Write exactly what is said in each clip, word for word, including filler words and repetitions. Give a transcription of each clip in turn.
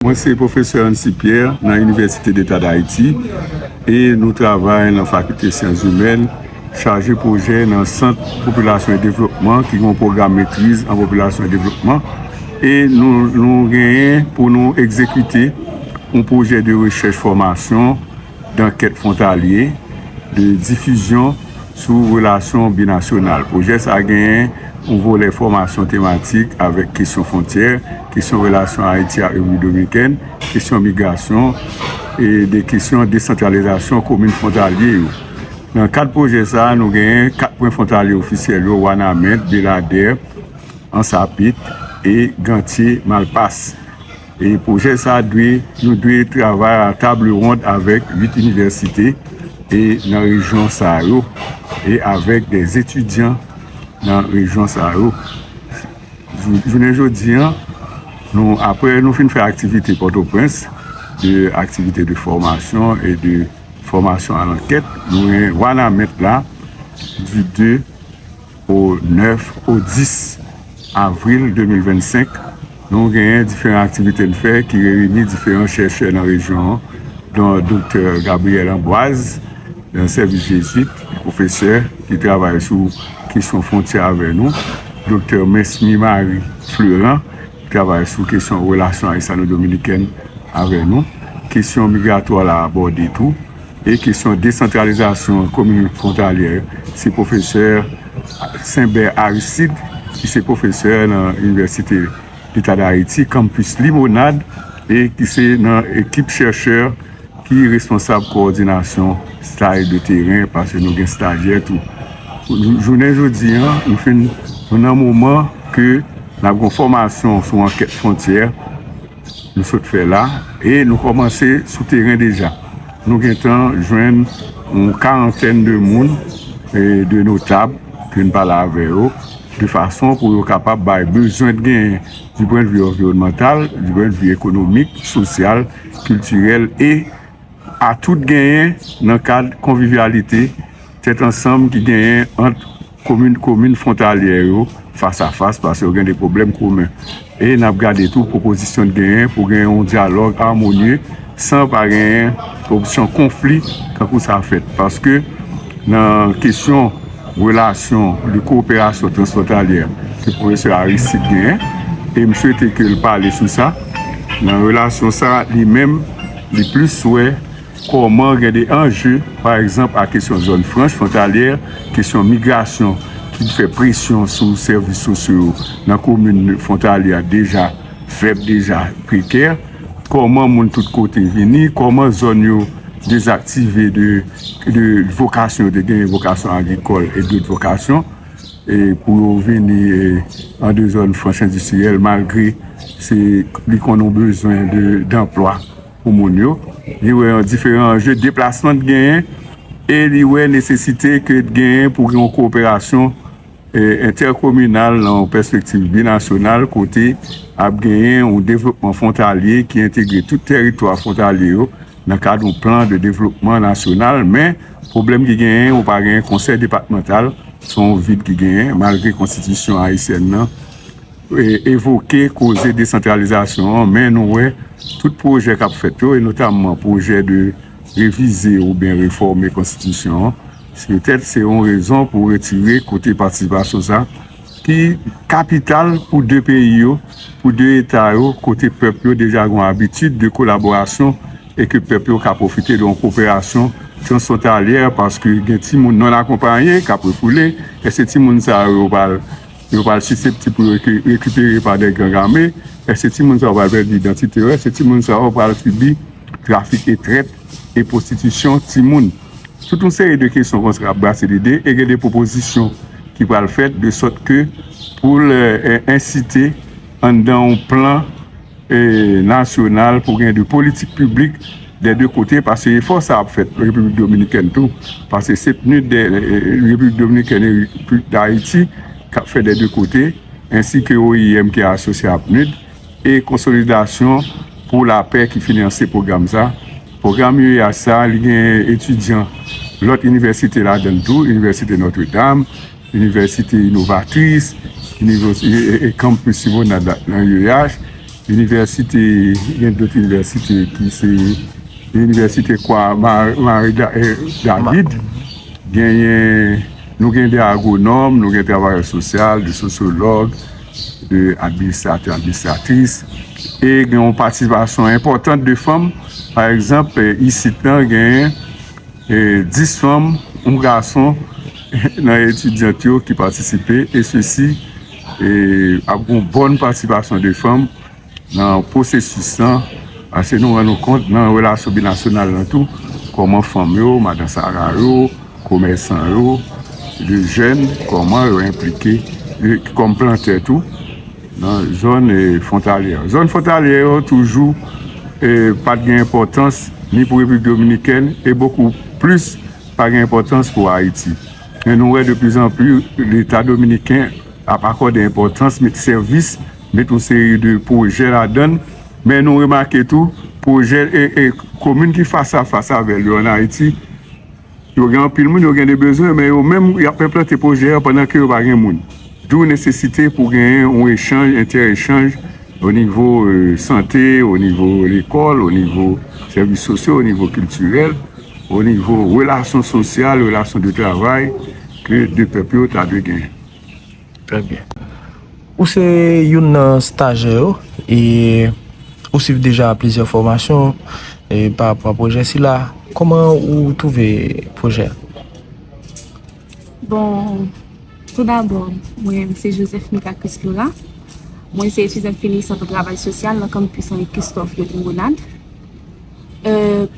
Mwen se pwofesè Ancy Pierre nan Inivèsite Deta d Ayiti e nou travay nan Fakilte Syans Imèn, chaje pwojè nan Sant Popilasyon e Devlopman ki gen yon pwogram metriz an popilasyon e devlopman. E nou, nou genyen pou nou egzekite yon pwojè de rechèch fòmasyon dankèt fwontalye, de difizyon sou relasyon binasyonal. Pwojè sa a genyen yon volè fòmasyon tematik avèk kesyon fwontyè, kesyon relasyon Ayiti ak Repiblik Dominikèn, kesyon migrasyon e de kesyon desantralizasyon komin fwontalye yo. Nan kad pwojè sa a, nou genyen kat pwen fwontalye ofisyèl yo, Wanament, Beladè, Ansapit e Gantye, Malpas. E pwojè sa a dwe, nou dwe travay a table ronde avèk uit inivèsite e nan rejyon sa yo e avèk de etidyan nan rejyon sa yo. Jou- Jounen jodi an, nou, apre nou fin fè aktivite Pòtoprens, de aktivite de fòmasyon e de fòmasyon a lankèt, nou gen Wanament la, du de o nèf, o dis avril de mil vennsenk, nou genyen diferan aktivite n fè ki reyini diferan chèchè nan rejyon an, don Doktè Gabriel Amboise, nan sèvis Jezwit, pwofesè ki travay sou kesyon fwontyè avè nou, Doktè Mesmy Marie Fleurant, ki travay sou kesyon relasyon ayisano-dominikèn avè nou, kesyon migratwa la abòde tou, e kesyon desantralizasyon komin fwontalyè, se pwofesè Sainbert Aristide, ki se pwofesè nan Inivèsite Deta d Ayiti, kanpis Limonad, e ki se nan ekip chèchè ki responsab kowòdinasyon staj de teren, paske nou gen stajyè tou. Jou- Jounen jodi an, nou fin, nou nan moman ke n ap gen fòmasyon sou ankèt fwontyè, nou sot fè la, e nou kòmanse sou teren deja. Nou gentan jwenn yon karantèn de moun, e de notab, ke n pale avè yo, de fason pou yo kapab bay bezwen genyen, du point de vue anviwònmantal, du point de vue ekonomik, sosyal, kiltirèl, e atout genyen nan kad konvivyalite, tèt ansanm ki genyen ant komin, komin fwontalyè yo fas a fas, paske yo gen de pwoblèm komen. E n ap gade tou pwopozisyon n genyen pou gen yon dyalòg amonye, san pa genyen opsyon konfli, kankou sa fèt. Paske nan kesyon relasyon de kowoperasyon transfwontalyè ke pwofesè Aristide genyen, e m swete ke l pale sou sa, nan relasyon sa, li menm, li plis wè kòman gen de anje, pa egzanp, a kesyon zòn franch fwontalyè, kesyon migrasyon ki fè presyon sou sèvis sosyo yo nan komin fwontalyè a deja fèb, deja prekè, kòman moun tout kote vini, kòman zòn yo dezaktive de, de vokasyon yo te genyen, vokasyon agrikòl e dòt vokasyon, e pou yo vini e, an de zòn franch endistriyèl, malgre se, li konn yon bezwen de, danplwa pou moun yo. Li wè yon diferan anje deplasman t genyen, e li wè nesesite ke t genyen pou gen yon kowoperasyon, e, entèkominal nan yon pèspektiv binasyonal, kote ap genyen yon devlopman fwontalye ki entegre tout tèritwa fwontalye yo nan kad yon plan de devlopman nasyonal, men pwoblèm ki genyen, ou pa genyen konsèy depatmantal, se yon vid ki genyen, malgre konstitisyon ayisyèn nan e, evoke koze desantralizasyon an, men nou wè tout pwojè k ap fèt yo, e notamman pwojè de revize oubyen refòme konstitisyon an, petèt se yon rezon pou retire kote patisipasyon sa, ki kapital pou de peyi yo, pou de eta yo, kote pèp yo deja gen yon abitid de kolaborasyon e ke pèp yo ka pwofite de yon kowoperasyon transfwontalyè, paske gen timoun non akonpaye k ap refoule, èske timoun sa yo pral yo pral siseptib pou yo reke- rekipere pa de gang ame? Èske timoun sa yo pral pèdi idantite yo? Èske timoun sa yo pral sibi trafik e trèt e pwostitisyon timoun? Tout yon seri de kesyon konsa k ap brase lide e gen de pwopozisyon ki pral fèt de sòt ke pou l, e, ensite anndan yon plan e, nasyonal pou gen de politik piblik dè de kote, paske efò sa ap fèt Repiblik Dominikèn tou, paske se PNUD de, e, Repiblik Dominikèn e Repiblik Dayiti k ap fè dè de kote, ensi ke O I M ki asosye a PNUD, e Konsolidasyon pou Lapè ki finanse pwogram sa. Pwogram U E H sa, li gen etidyan lòt inivèsite ladan l tou, Inivèsite Notre Dame, Inivèsite Inovatris, inivèsite e, e, e kanpis Limonad la nan U E H, inivèsite, gen dòt inivèsite ki se inivèsite kwa Mari David, genyen, nou gen de agwonòm, nou gen travayè sosyal, de sosyològ, de administratè, administratris, e gen yon patisipasyon enpòtan de fanm. Pa egzanp, isit lan genyen dis fanm, yon gason nan etidyant yo ki patisipe, e sesi ap gen yon bòn patisipasyon de fanm nan pwosesis lan, paske nou rann nou kont nan relasyon binasyonal lan tou, kòman fanm yo, madan Sara yo, komèsan yo, de jèn, kòman yo enplike kòm plantè tou nan zòn fwontalyè. Zòn fwontalyè yo toujou pa t gen enpòtans ni pou Repiblik Dominikèn e bokou plis pa gen enpòtans pou Ayiti. Men nou wè de pli zan pli Leta dominiken ap akòde enpòtans, met sèvis, met yon seri de pwojè ladan l. Men nou remake tou, pwojè e, e komin ki fas a fas avè l yo ann Ayiti, yo gen anpil moun, yo gen de bezwen, men yo menm, y ap enplante pwojè yo pandan ke yo pa gen moun. D'où nesesite pou genyen yon echanj, entè-echanj, o nivo sante, o nivo lekòl, o nivo sèvis sosyo, o nivo kiltirèl, o nivo relasyon sosyal, relasyon de travay ke de pèp yo ta dwe genyen. Trè byen. Ou se youn nan stajè yo e ou swiv deja plizyè fòmasyon e pa rapò a pwojè sila. Kòman ou twouve pwojè a? Bon, toudabò, mwen se Joseph Mika Christ Laura. Mwen se etidyan finisant an travay sosyal nan kanpis Henri Christophe de Limonad.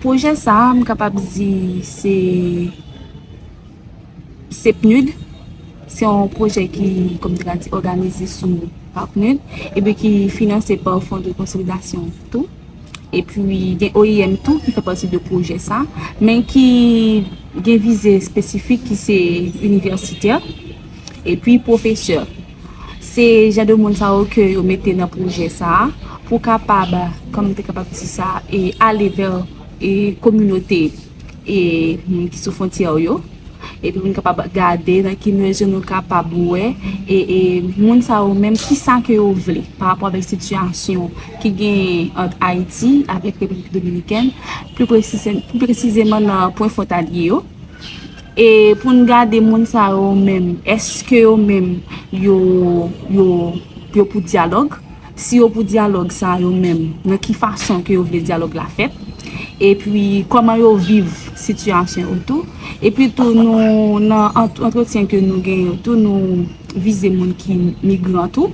Pwojè sa a, m kapab di se se PNUD. Se yon pwojè ki, kòm m te ka di, òganize sou pa PNUD epi ki finanse pa Fonds de Consolidation tou. Epi gen O I M tou ki fè pati de pwojè sa, men ki gen vize espesifik ki se inivèsitè epi pwofesè. Se jan de moun sa yo ke yo mete nan pwojè sa pou kapab, kòm m te kapab di sa, e ale vè e kominote e moun ki sou fwontyè yo. Epi pou n kapab gade nan ki mezi nou kapab wè e, e moun sa yo menm kisa ke yo vle pa rapò avèk sitiyasyon ki genyen ant Ayiti avèk Repiblik Dominikèn, pli presize, pli presizeman nan pwen fwontalye yo. E pou n gade moun sa yo menm, èske yo menm yo, yo, yo pou dyalòg? Si yo pou dyalòg sa yo menm, nan ki fason ke yo vle dyalòg la fèt? Epi kòman yo viv sitiyasyon yo tou? Epi tou nou nan antretyen ke nou genyen tou, nou vize moun ki migran tou,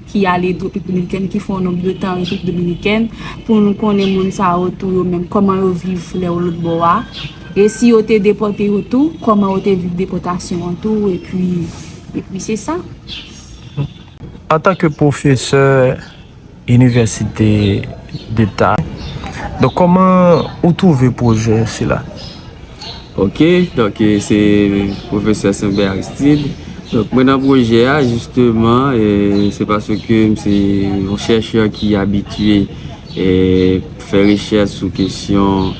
ki ale Repiblik Dominikèn, ki fè yon nonb de tan Repiblik Dominikèn, pou nou konnen moun sa yo tou yo menm kòman yo viv lè yo lòtbò a. E si yo te depòte yo tou, kòman yo te viv depòtasyon an tou, epi, epi se sa. Antanke pwofesè inivèsite deta, donk kòman ou twouve pwojè sila? Ok, donk se pwofesè Senbè Aristide. Donk mwen nan pwojè a jisteman, se paske m se yon chèchè ki abitye fè rechèch sou kesyon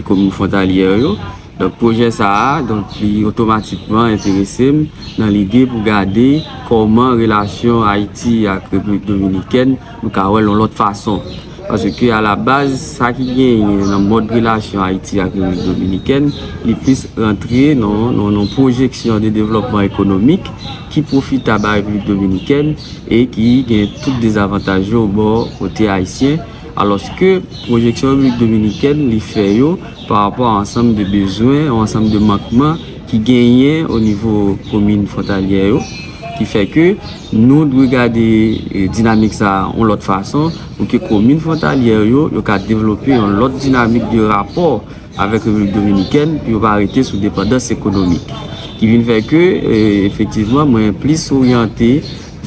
komin fwontalyè yo. Donk pwojè sa a, donk li otomatikman enterese m nan lide pou gade kòman relasyon Ayiti ak Repiblik Dominikèn nou ka wè l yon lòt fason. Paske alabaz, sa ki genyen nan mòd relasyon Ayiti ak Repiblik Dominikèn, li plis rantre nan yon pwojeksyon de devlòpman ekonomik ki pwofitab a Repiblik Dominikèn e ki gen tout dezavantaj yo bò kote ayisyen, alòske pwojeksyon Repiblik Dominikèn li fè yo pa rapò a ansanm de bezwen, yon ansanm de mankman ki genyen o nivo komin fwontalyè yo, ki fè ke nou dwe gade dinamik sa a yon lòt fason pou ke komin fwontalyè yo, yo ka devlope yon lòt dinamik de rapò avèk Repiblik Dominikèn pou yo pa rete sou depandans ekonomik. Ki vin fè ke, efektivman, mwen plis oryante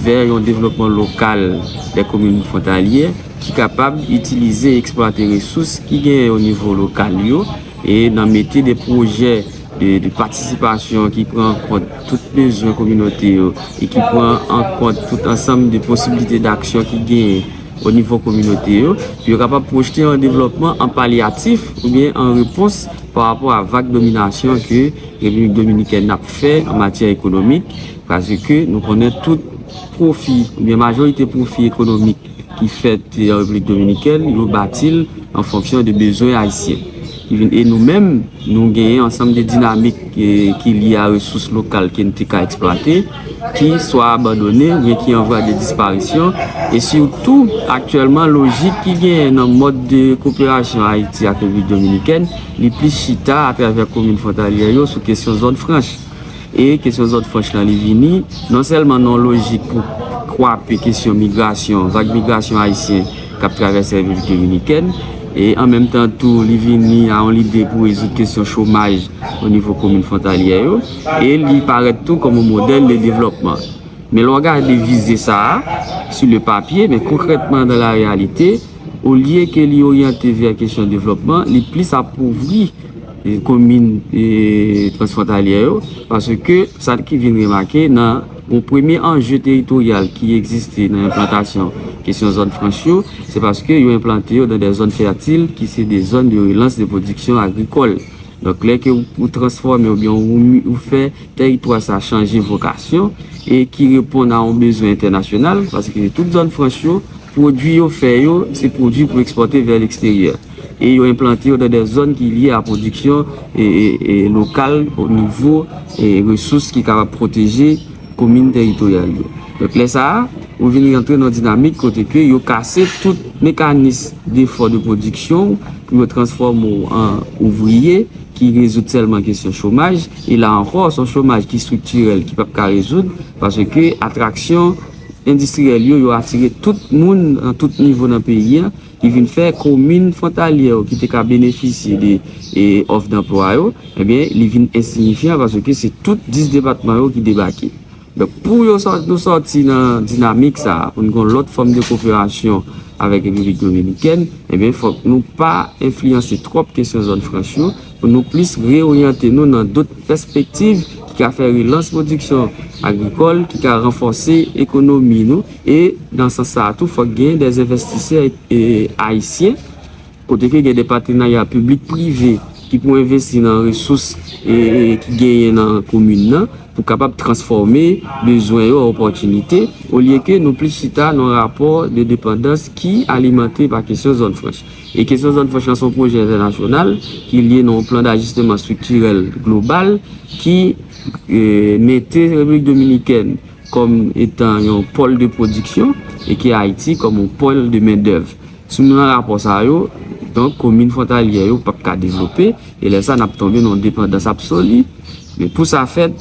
vè yon devlopman lokal dè komin fwontalyè ki kapab itilize e eksplwate resous ki genyen o nivo lokal yo e nan mete de pwojè de, de patisipasyon ki pran an kont tout bezwen kominote yo e ki pran an kont tout ansanm de posiblite daksyon ki genyen o nivo kominote yo, pou yo kapab pwojte yon devlòpman an palyatif oubyen an repons pa rapò a vag dominasyon ke Repiblik Dominikèn ap fè an matyè ekonomik, paske nou konnen tout pwofi oubyen majorite pwofi ekonomik ki fèt, e, an Repiblik Dominikèn, yo bati l an fonksyon de bezwen ayisyen. Ki vin, e nou menm, nou genyen ansanm de dinamik, e, ki lye a resous lokal ke n te ka eksplwate, ki swa abandone oubyen ki an vwa de disparisyon. E sitou, aktyèlman, lojik ki genyen nan mòd de koperasyon Ayiti ak Repiblik Dominikèn, li plis chita atravè komin fwontalyè yo sou kesyon zòn franch. E kesyon zòn franch lan, li vini non sèlman nan yon lojik pou kwape kesyon migrasyon, vag migrasyon ayisyen k ap travèse Repiblik Dominikèn, e an menm tan tou, li vini a yon lide pou rezoud kesyon chomaj o nivo komin fwontalyè yo, e li parèt tou kòm yon modèl de devlòpman. Men lè w gade vize sa a, sur le papier, men konkrètman dans la réalité, olye ke li oryante vè kesyon devlòpman, li plis apouvri, e, komin, e, transfwontalyè yo, paske sa ki vin remake nan yon premye anje teritoryal ki egziste nan enplantasyon kesyon zòn franch yo, se paske yo enplante yo nan de zòn fètil ki se de zòn de relans de pwodiksyon agrikòl. Donk, lè ke ou, ou transfòme oubyen ou, ou fè teritwa sa chanje vokasyon e ki reponn a yon bezwen entènasyonal, paske tout zòn franch yo, pwodui yo fè yo, se pwodui pou ekspòte vè leksteryè. E yo enplante yo nan de zòn ki lye a pwodiksyon, e, e, e lokal, o nivo, e, resous ki kapab pwoteje komin teritoryal yo. Donk, lè sa a, ou vin rantre nan dinamik kote ke yo kase tout mekanis defò de pwodiksyon pou yo transfòme w an ouvriye ki rezoud sèlman kesyon chomaj. E la ankò, se yon chomaj ki estriktirèl, ki p ap ka rezoud, paske atraksyon endistriyèl yo, yo atire tout moun nan tout nivo nan peyi a, ki vin fè komin fwontalyè yo ki te ka benefisye de, e, òf danplwa yo, ebyen, li vin ensiyifyan paske se tout dis depatman yo ki debake. Donk, pou yo sò-, nou sòti nan dinamik sa a, pou n gen yon lòt fòm de koperasyon avèk Repiblik Dominikèn, ebyen, fòk nou pa enfliyanse twòp kesyon zòn franch yo, pou nou plis reoryante nou nan dòt pèspektiv ki ka fè relans pwodiksyon agrikòl, ki ka ranfòse ekonomi nou. E nan sans sa a tou, fòk gen de envestisè, e, ayisyen, kote ke gen de patenarya piblik-prive ki pou envesti nan resous, e, e, ki genyen nan komin nan, pou kapab transfòme bezwen yo an opòtinite, olye ke nou plis chita nan rapò de depandans ki alimante pa kesyon zòn franch. E kesyon zòn franch lan se yon pwojè entènasyonal ki lye nan yon plan dajisteman estriktirèl global ki, e, mete Repiblik Dominikèn kòm etan yon pòl de pwodiksyon e ke Ayiti kòm yon pòl de mendèv. Si nou nan rapò sa yo, donk, komin fwontalyè yo p ap ka devlope, e lè sa, n ap tonbe nan yon depandans absoli. Men pou sa fèt,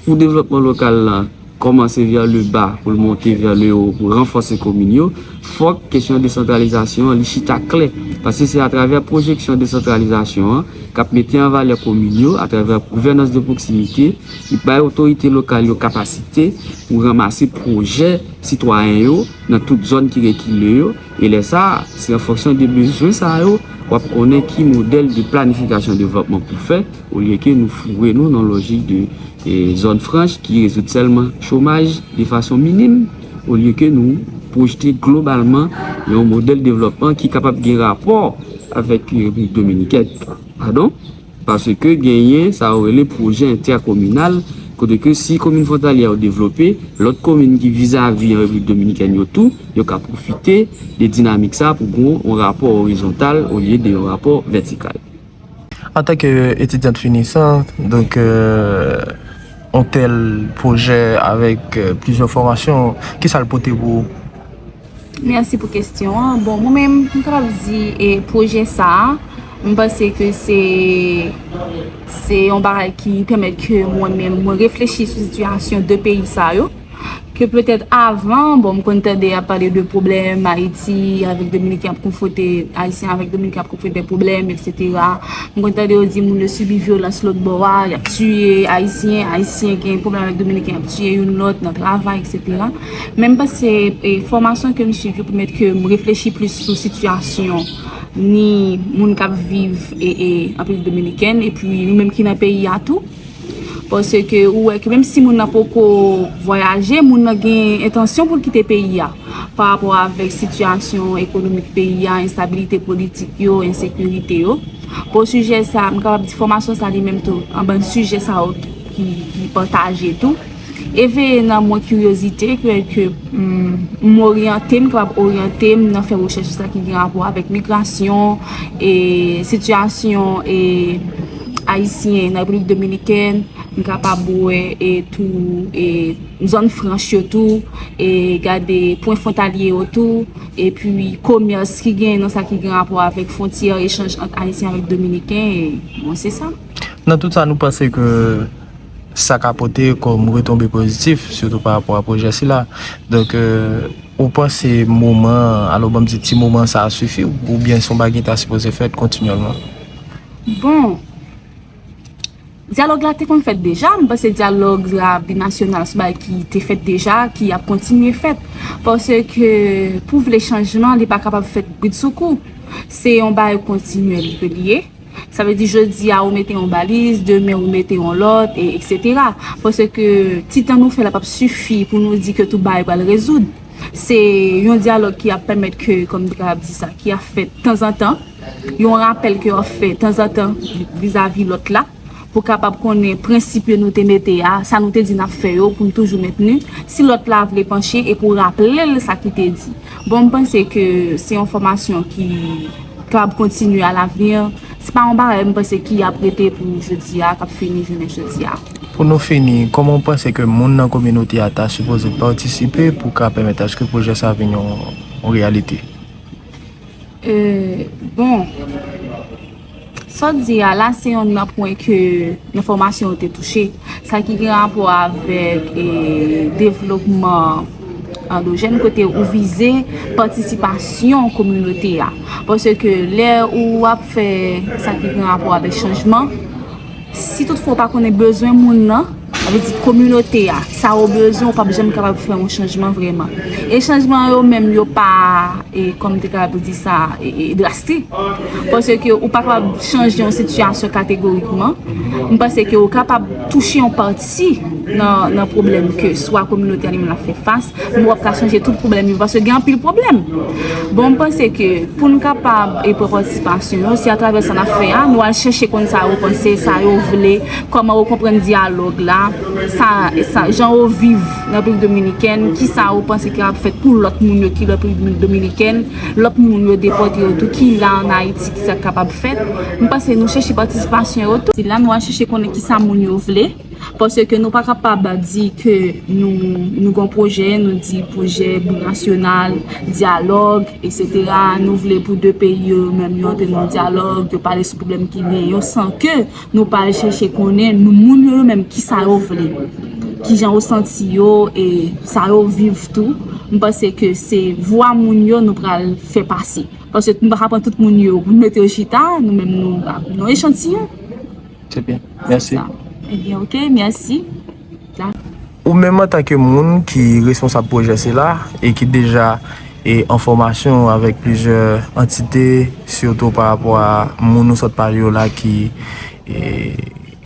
pou devlòpman lokal lan kòmanse vè le ba, pou l monte vè le wo, pou ranfòse komin yo, fòk kesyon desantralizasyon an, li chita klè. Paske se atravè pwojeksyon desantralizasyon an k ap mete an valè komin yo, atravè gouvènans de pwoksimite, li bay otorite lokal yo kapasite pou ranmase pwojè sitwayen yo nan tout zòn ki rekile yo. E lè sa a, se an fonksyon de bezwen sa yo, w ap konnen ki modèl de planifikasyon devlòpman pou fè, olye ke nou foure nou nan lojik de, e, zòn franch ki rezoud sèlman chomaj de fason minim, olye ke nou pwojte globalman yon modèl devlòpman ki kapab gen rapò avèk Repiblik Dominikèn. Padon? Paske genyen sa yo rele pwojè entèkominal, kote ke si komin fwontalyè yo devlope, lòt komin ki vizavi an Repiblik Dominikèn yo tou, yo ka pwofite de dinamik sa pou gen yon rapò orizontal olye de yon rapò vètikal. Antanke etidyant finisan, donk, euh, yon tèl pwojè avèk, euh, plizyè fòmasyon, ki sa l pote pou ou? Mèsi pou kesyon an. Bon, mwen menm, m kapab di, e, pwojè sa a, m panse ke se, se yon bagay ki pèmèt ke mwen menm, mwen reflechi sou sitiyasyon de peyi sa yo. Ke petèt avan, bon, m konn tande y ap pale de pwoblèm Ayiti avèk Dominiken ap konfwonte, Ayisyen avèk Dominiken ap konfwonte de pwoblèm, etsetera. M konn tande yo di moun yo sibi vyolans lòt bò a, y ap tiye Ayisyen, Ayisyen gen pwoblèm avèk Dominiken, y ap tiye youn lòt nan travay, etsetera. Men m panse, e, fòmasyon ke m swiv yo pèmèt ke m reflechi plis sou sitiyasyon ni moun k ap viv, e, e, an Repiblik Dominikèn, epi nou menm ki nan peyi a tou. Paske ou wè ke menm si moun nan poko vwayaje, moun nan gen entansyon pou l kite peyi a pa rapò avèk sitiyasyon ekonomik peyi a, enstabilite politik yo, ensekirite yo. Bon, sijè sa, m kapab di fòmasyon sa li menm tou, anba sijè sa yo ki, ki pataje tou. Eveye nan mwen kiryozite, ke, ke m, m oryante, m kapab oryante m nan fè rechèch sou sa ki gen rapò avèk migrasyon e sitiyasyon e ayisyen nan Repiblik Dominikèn. M kapab wè e tou e zòn franch yo tou, e gade pwen fwontalye yo tou, epi komès ki gen nan sa ki gen rapò avèk fwontyè, echanj ant ayisyen avèk dominiken, e bon, se sa. Nan tout sa, nou panse ke sa ka pote kòm retonbe pozitif, sitou pa rapò a pwojè sila. Donk, ou panse moman, alò ban m di ti moman sa a sifi w, oubyen se yon bagay ki ta sipoze fèt kontinyèlman? Bon, dyalòg la te konn fèt deja, m panse dyalòg la binasyonal se bagay ki te fèt deja, ki ap kontinye fèt. Paske pou vle chanjman, li pa kapab fèt bridsoukou. Se yon bagay kontinyèl ke li ye. Sa vle di jodi a ou mete yon baliz, demen ou mete yon lòt, e, etsetera. Paske ti tan nou fè la p ap sifi pou nou di ke tout bagay pral rezoud. Se yon dyalòg ki ap pèmèt ke, kòm m te kapab di sa, ki ap fèt tanzantan. Yon rapèl ke w ap fè tanzantan vizavi lòt la, pou kapab konnen prensip yo nou te mete a, sa nou te di n ap fè yo, pou n toujou mentni. Si lòt la vle panche, e pou raple l sa ki te di. Bon, m panse ke se yon fòmasyon ki kapab kontinye alavni. Se pa yon bagay, m panse, ki ap rete pou jodi a, k ap fini jounen jodi a. Pou nou fini, kòman w panse ke moun nan kominote a ta sipoze patisipe pou ka pèmèt aske pwojè sa vin yon, yon reyalite? E, bon, sa w di a la, se yonn nan pwen ke enfòmasyon yo te touche. Sa ki gen rapò avèk e, devlopman andojèn, kote ou vize patisipasyon kominote a. Paske lè ou ap fè sa ki gen rapò avèk chanjman, si toutfwa ou pa konnen bezwen moun nan, sa vle di kominote a, sa yo bezwen, ou p ap janm kapab fè yon chanjman vrèman. E chanjman yo menm, yo pa, e, kòm m te kapab di sa, e, e, drastik. Paske ou pa kapab chanje yon sitiyasyon kategorikman. M panse ke ou kapab touche yon pati nan, nan pwoblèm ke swa kominote a li menm l ap fè fas, men w ap ka chanje tout pwoblèm yo, paske gen anpil pwoblèm. Bon, m panse ke pou n kapab e pran patisipasyon yo, se atravè sa n ap fè a, nou al chèche konn sa yo panse, sa yo vle, kòman yo konprann dyalòg la, sa, sa, jan yo viv nan Repiblik Dominikèn, ki sa yo panse ki ap fèt pou lòt moun yo ki nan Repiblik Dominikèn, lòt moun yo depòte yo tou ki la ann Ayiti, ki sa k kapab fèt. M panse nou chèche patisipasyon yo tou. Se la nou al chèche konnen ki sa moun yo vle. Paske nou pa kapab di ke nou, nou gen yon pwojè, nou di pwojè binasyonal, dyalòg, etsetera. Nou vle pou de peyi yo menm yo antre nan dyalòg, yo pale sou pwoblèm ki gen yo, san ke nou pa al chèche konnen nou, moun yo, yo menm, ki sa yo vle, ki jan yo santi yo, e sa yo viv tou. M panse ke se vwa moun yo nou pral fè pase. Paske nou pa ka pran tout moun yo pou nou mete yo chita, nou menm nou, nou echantiyon. Trè byen. Mèsi. Ebyen, oke, mèsi. Ou menm antanke moun ki responsab pwojè sila e ki deja e an fòmasyon avèk plizyè antite, sitou pa rapò a moun ou sot pale yo la ki, e,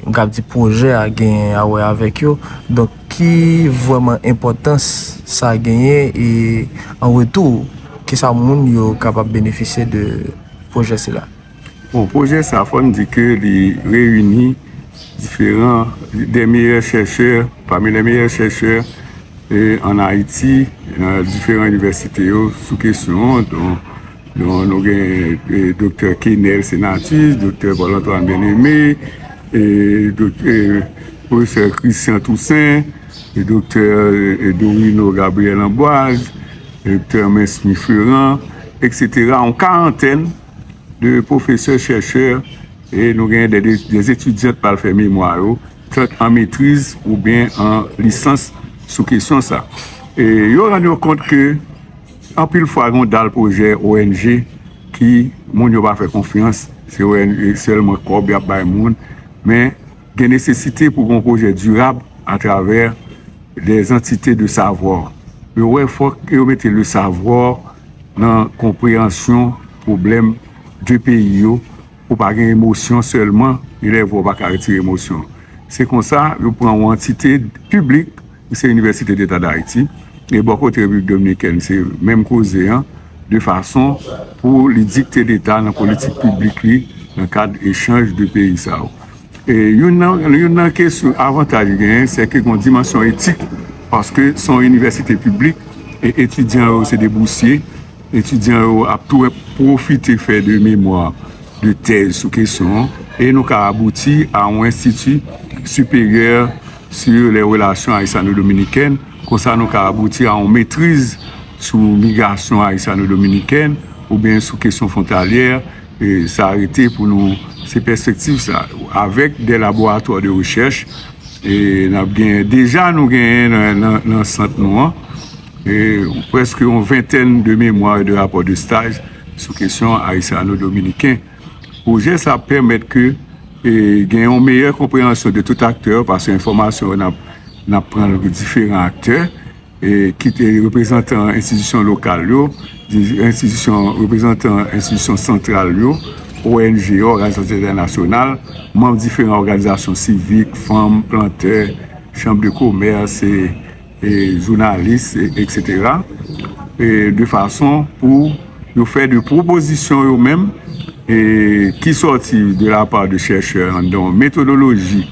m kab di pwojè a gen a wè avèk yo. Donk, ki vrèman enpòtans sa genyen e an retou, kisa moun yo kapab benefisye de pwojè sila? Bon, pwojè sa, fò n di ke li reyini diferan, des meilleurs chercheurs, parmi les meilleurs chercheurs, e, en Haïti, nan diferan inivèsite yo, sou kesyon an. Don, don, nou gen e, doktè Kenel Senatus, doktè Paul Antoine Bien-Aimé, e, dok, e, pwofesè Christian Toussaint, e, doktè e, Dorino Gabriel Amboise, e, doktè Mensmy Ferrand, etsetera. Yon karantèn de pwofesè, chèchè, e nou gen de, de, de etidyan k pral fè memwa yo, swa an metriz oubyen an lisans sou kesyon sa. E yo rann yo kont ke anpil fwa gen yon dal pwojè O N G ki moun yo pa fè konfyans, se O N G sèlman kòb y ap bay moun, men gen nesesite pou gen yon pwojè dirab atravè des entités de savoir. Yo wè fòk yo mete le savoir nan konpreyansyon pwoblèm de peyi yo, pou pa gen emosyon sèlman, gen lè vwa w pa ka retire emosyon. Se konsa, yo pran yon antite piblik, se Université d'État d'Haïti, e bò kote Repiblik Dominikèn, se menm koze an, de fason pou li dikte leta nan politik piblik li, nan kad echanj de peyi sa yo. E youn nan, youn nan kesyon avantaj li genyen, se ke gen yon dimansyon etik, paske se yon inivèsite piblik, e etidyan yo se de bousye, etidyan yo ap tou pwofite fè de memwa, de tèz sou kesyon an, e nou ka abouti a yon enstiti siperyè sur les relations haïtiano-dominicaines. Konsa, nou ka abouti a yon metriz sou migrasyon haïtiano-dominicaine oubyen sou kesyon fwontalyè. E sa rete pou nou, se pèspektiv sa, avèk de laboratwa de rechèch, e n ap gen, deja nou genyen nan, nan, nan sant nou an, e prèske yon ventèn de memwa e de rapò de staj sou kesyon haïtiano-dominiken. Pwojè sa ap pèmèt ke, e, gen yon meyè konpreyansyon de tout aktè, paske enfòmasyon yo n ap, n ap pran l de diferan aktè, e, kit e reprezantan enstitisyon lokal yo, di- enstitisyon, reprezantan enstitisyon santral yo, O N G yo, òganizasyon entènasyonal, manm diferan òganizasyon sivik, fanm, plantè, chanm de komès, e, e, jounalis, e, etsetera, e, de fason pou yo fè de pwopozisyon yo menm, e, ki sòti de la pa de chèchè anndan yon metodoloji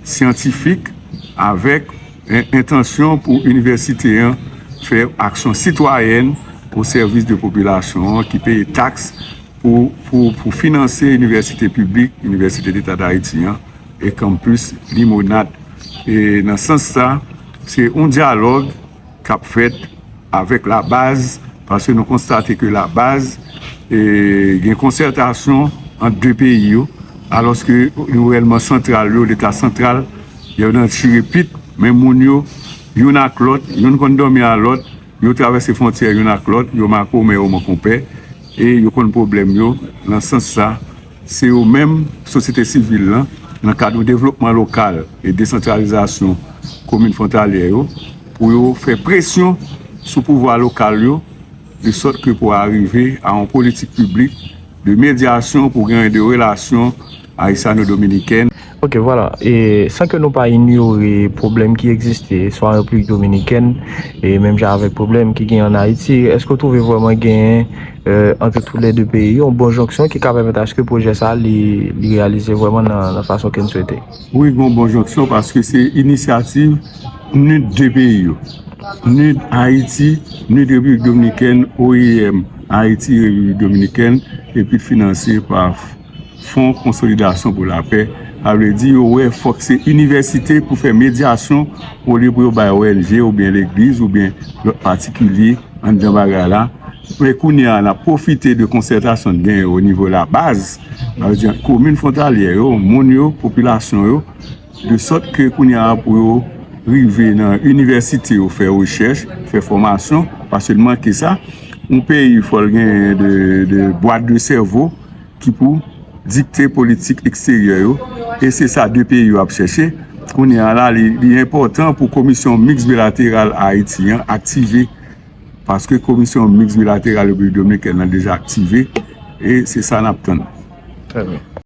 syantifik avèk en- entansyon pou inivèsite an fè aksyon sitwayèn o sèvis de popilasyon an ki peye taks pou, pou, pou finanse inivèsite piblik, Inivèsite Deta Dayiti an, e kanpis Limonad. E nan sans sa, se yon dyalòg k ap fèt avèk labaz, paske nou konstate ke labaz, e, gen konsètasyon ant de peyi yo, alòske gouvènman santral yo, Leta santral, yo nan chire pit, men moun yo, youn ak lòt, youn konn dòmi a lòt, yo travèse fwontyè youn ak lòt, yo makomè, yo mankonpè, e yo konn pwoblèm yo. Nan sans sa, se yo menm, sosyete sivil lan, nan kad yon devlopman lokal e desantralizasyon komin fwontalyè yo, pou yo fè presyon sou pouvwa lokal yo, de sòt ke pou arive a yon politik piblik de medyasyon pou gen de relasyon haïtiano-dominicaine. Ok, vwala. E san ke nou pa inyore pwoblèm ki egziste, swa an Repiblik Dominikèn, e menm jan avèk pwoblèm ki gen an Ayiti, èske w twouve vrèman gen, e, ant tou lè de peyi, yon bon jonksyon ki ka pèmèt aske pwojè sa a li, li reyalize vrèman nan, nan fason ke n swete? Wi, gen yon bon jonksyon paske se inisyativ nid de peyi yo. Nid Ayiti, nid Repiblik Dominikèn, O I M, Ayiti, Repiblik Dominikèn, epi finanse pa Fon Konsolidasyon pou Lapè. Sa vle di, yo wè fòk se inivèsite pou fè medyasyon, olye pou yo bay O N G oubyen legliz oubyen lòt patikilye anndan bagay la. Men kounye a, n ap pwofite de konsètasyon n genyen o nivo labaz, sa vle di ant komin fwontalyè yo, moun yo, popilasyon yo, de sòt ke kounye a pou yo rive nan inivèsite yo fè rechèch, fè fòmasyon, paske l manke sa. Yon peyi, fò l genyen de, de bwat de sèvo ki pou dikte politik eksteryè yo, e se sa de peyi yo ap chèche. Kounye a la, li, li enpòtan pou Komisyon Miks Bilateral Ayiti an aktive, paske Komisyon Miks Bilateral Repiblik Dominikèn nan deja aktive, e se sa n ap tann. Trè byen.